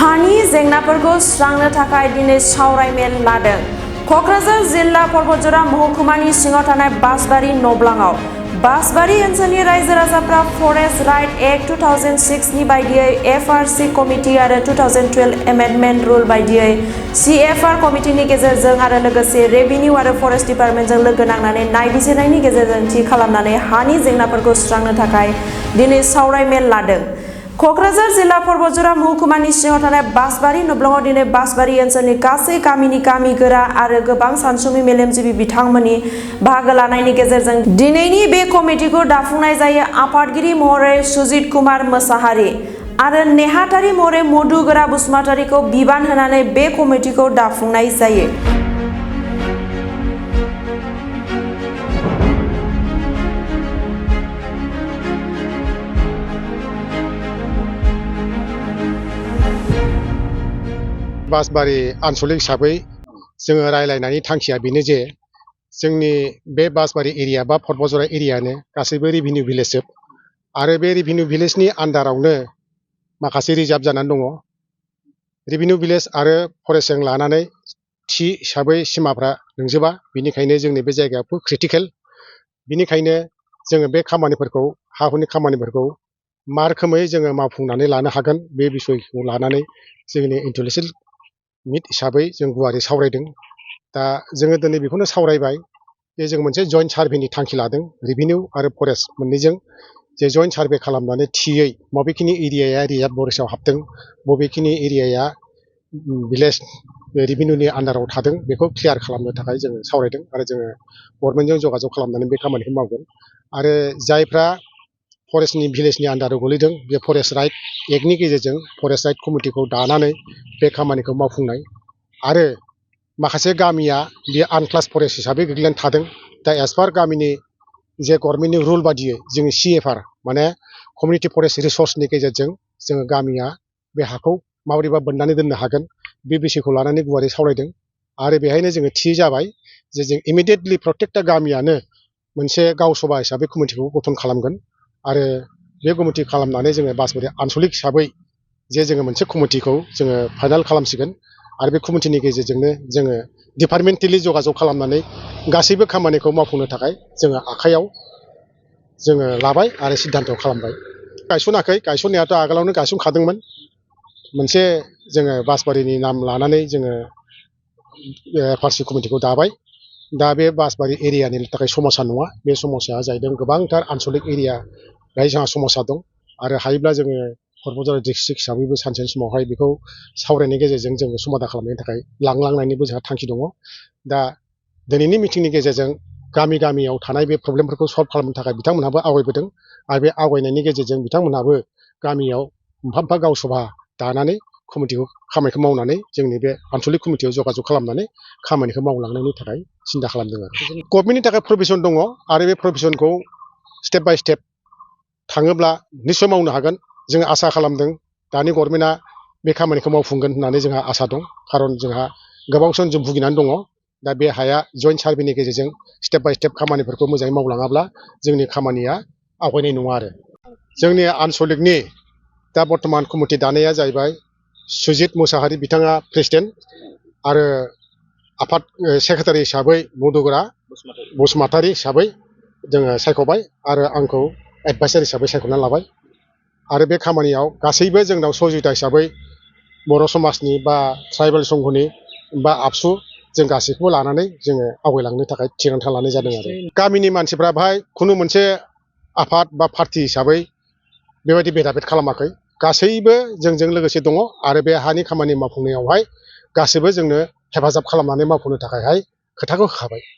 हानि जेंनाफोरखौ सुस्रांनो थाखाय दिनै सावरायमेल लादों। क'क्राझार जिल्ला परबतजरा महकुमानि सिङाव थानाय बासबारि नब्लाङाव बासबारि ओनसोलनि रायजो राजाफ्रा फरेस्ट राइट एक्ट 2006 नि बायदियै एफआरसि कमिटि आरो 2012 एमेन्डमेन्ट रुल बायदियै सिएफआर कमिटिनि गेजेरजों आरो लोगोसे रेभिनिउ आरो फरेस्ट डिपार्टमेन्टजों लोगो नांनानै नायबिजिरनायनि गेजेरजों थि खालामनानै हानि जेंनाफोरखौ सुस्रांनो थाखाय दिनै सावरायमेल लादों। क'क्राझार जिल्ला परबतजरा महकुमानि सिङाव थानाय बासबारि नब्लाङाव दिनै बासबारि ओनसोलनि गासै गामिनि गामिगोरा आरो गोबां सानसुमै मेलेमजिबि बिथांमोननि बाहागो लानायनि गेजेरजों दिनैनि बे कमिटिखौ दाफुंनाय जायो। आफादगिरि महरै सुजित कुमार मोसाहारि आरो नेहाथारि महरै मधुगोरा बसुमतारीखौ बिबान होनानै बे कमिटिखौ दाफुंनाय जायो। बासबारि आनसलिक हिसाबै जोङो रायलायनायनि थांखिया बेनो जे जोंनि बे बासबारि एरिया बा परबतजरा एरियानो गासैबो रेभिनिउ भिलेजजोब आरो बे रेभिनिउ भिलेजनि आन्दारावनो माखासे रिजार्भ जानानै दङ। रेभिनिउ भिलेज आरो फरेस्टजों लानानै थि हिसाबै सिमाफ्रा नंजोबा, बेनिखायनो जोंनि बे जायगायाबो क्रिटिकेल। बेनिखायनो जोङो बे खामानिफोरखौ हा हुनि खामानिफोरखौ मा रोखोमै जोङो मावफुंनानै लानो हागोन बे बिसयखौ लानानै जोंनि इन्टेलेक्सुयेल मिट हिसाबै जों गुवारै सावरायदों। दा जोङो दिनै बेखौनो सावरायबाय जे जों मोनसे जइन्ट सार्भेनि थांखि लादों रेभिनिउ आरो फरेस्ट मोननैजों, जे जइन्ट सार्भे खालामनानै थियै बबेखिनि एरियाया रिजार्भ फरेस्टआव हाबदों, बबेखिनि एरियाया भिलेज रेभिनिउनि आन्दाराव थादों बेखौ क्लियार खालामनो थाखाय जोङो सावरायदों आरो जोङो गभर्नमेन्टजों जगाजग खालामनानै बे खामानिखौ मावगोन। आरो जायफ्रा फरेस्टनि भिलेजनि आन्दाराव गोलैदों बे फरेस्ट राइट एक्टनि गेजेरजों फरेस्ट राइट कमिटिखौ दानानै बे खामानिखौ मावफुंनाय। आरो माखासे गामिया बे आनक्लास फरेस्ट हिसाबै गोग्लैनानै थादों। दा एस पार गामिनि जे गभर्नमेन्टनि रुल बादियै जोङो सिएफआर माने कमिउनिटि फरेस्ट रिसर्सनि गेजेरजों जोङो गामिया बे हाखौ माबोरैबा बोननानै दोननो हागोन बे बिसयखौ लानानै गुवारै सावरायदों। आरो बेहायनो जोङो थि जाबाय जे जों इमिडियेटलि प्रत्येकटा गामियानो मोनसे गावसभा हिसाबै कमिटिखौ गठन खालामगोन आरो बे कमिटि खालामनानै जोङो बासबारि आनसलिक हिसाबै जे जोङो मोनसे कमिटिखौ जोङो फाइनाल खालामसिगोन आरो बे कमिटिनि गेजेरजोंनो जोङो डिपार्टमेन्टेलि जगाजग खालामनानै गासैबो खामानिखौ मावफुंनो थाखाय जोङो आखाइयाव जोङो लाबाय आरो सिद्धान्त खालामबाय। गायसनाखै, गायसननायाथ' आगोलावनो गायसनखादोंमोन। मोनसे जोङो बासबारिनि नाम लानानै जोङो एफआरसि कमिटिखौ दाबाय। दा बे बासबारि एरियानि थाखाय समस्या नङा, बे समस्याया जाहैदों गोबांथार आनसलिक एरिया बेहाय जोंहा समस्या दं। आरो हायोब्ला जोङो परबतजरा डिस्ट्रिक्ट हिसाबैबो सानसेनि समावहाय बेखौ सावरायनायनि गेजेरजों जोङो समाधान खालामनायनि थाखाय लांनायनिबो जोंहा थांखि दङ। दा दिनैनि मिटिंनि गेजेरजों गामि गामियाव थानाय बे प्रब्लेमफोरखौ सल्भ खालामनो थाखाय बिथांमोनहाबो आवगायबोदों आरो बे आवगायनायनि गेजेरजों बिथांमोनहाबो गामियाव मोनफा मोनफा गावसभा दानानै कमिटिखौ खामानिखौ मावनानै जोंनि बे आनसलिक कमिटियाव जगाजग खालामनानै खामानिखौ मावलांनायनि थाखाय सिन्था खालामदों। आरो गभर्नमेन्टनि थाखाय प्रभिजन दङ आरो बे प्रभिजनखौ स्टेप बाय स्टेप थाङोब्ला निस्सय मावनो हागोन। जों आसा खालामदों दानि गभर्नमेन्टआ बे खामानिखौ मावफुंगोन होननानै जोंहा आसा दं। खारन जोंहा गोबां सम जों भुगिनानै दङ। दा बे हाया जइन्ट सार्भेनि गेजेरजों स्टेप बाय स्टेप खामानिफोरखौ मोजाङै मावलाङाब्ला जोंनि खामानिया आवगायनाय नङा। आरो जोंनि आनसलिकनि दा बर्थमान कमिटि दानाया जाहैबाय सुजित मोसाहारि बिथाङा प्रेसिडेन्ट आरो आफाद सेक्रेटारि हिसाबै मधुगोरा बसुमतारी हिसाबै जोङो सायख'बाय आरो आंखौ एडभाइसार हिसाबै सायख'नानै लाबाय। आरो बे खामानियाव गासैबो जोंनाव सहजुगिता हिसाबै बर' समाजनि बा ट्राइबेल संघनि बा आबसु जों गासैखौबो लानानै जोङो आवगायलांनो थाखाय थिरांथा लानाय जादों। आरो गामिनि मानसिफ्रा बेहाय खुनु मोनसे आफाद बा पार्टि हिसाबै बेबायदि भेदाभेद खालामाखै, गासैबो जोंजों लोगोसे दङ आरो बे हानि खामानि मावफुंनायावहाय गासैबो जोंनो हेफाजाब खालामनानै मावफुंनो थाखायहाय खोथाखौ होखाबाय।